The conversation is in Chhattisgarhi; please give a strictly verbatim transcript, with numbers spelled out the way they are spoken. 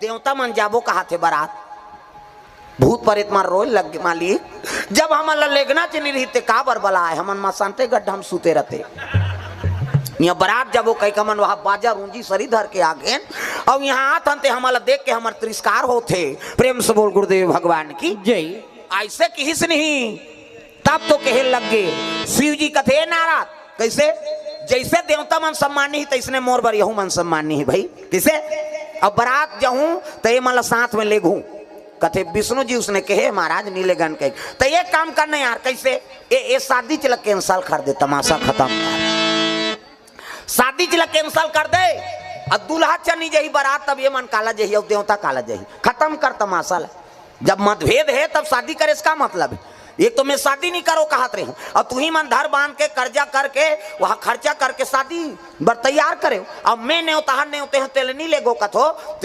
देवता मन जाबो कहाथे बरात। भूत परेत मन रोए लग गे, मालिक, जब हमन ला लेगना च नइ रहिस ते काबर बलाए, हमन मसानते गड्ढा म सुते रहते। इहाँ बरात जाबो कहिके हमन वहाँ बाजा रूंजी सरी धर के आ गेन, अउ इहाँ आत हन ते हमन ला देख के हमर तिरस्कार होथे। प्रेम से बोल गुरुदेव भगवान की। जय। अइसे किहिस नहीं, तब तो कहे लग गे। शिव जी कथे, "ए नारद, कइसे? जइसे देवता मन सम्मानी ही, तइसने मोर बर यहू मन सम्मानी ही भाई।" कइसे? अब बरात जाहूं त ये मन ला साथ में लेगहूं। कथे, "विष्णु जी उसने कहे महाराज नइ लेगन कहे।" त एक काम करना यार, कइसे? ए, ए शादी च ला cancel कर दे, तमाशा खतम कर। शादी च ला cancel कर दे। अउ दूल्हा च नइ जही बरात, तब ये मन काला जही अउ देवता काला जही। खतम कर तमाशा ला। जब मतभेद हे तब शादी करे से का मतलब हे? एक तो मैं शादी नइ करो कहत रहेंव, अउ तुही मन धर बांध के कर्जा करके वहाँ खर्चा करके शादी बर तैयार करेव। अब मैं नेवतहर नेवते हंव, तेला नइ लेगो कथो, ते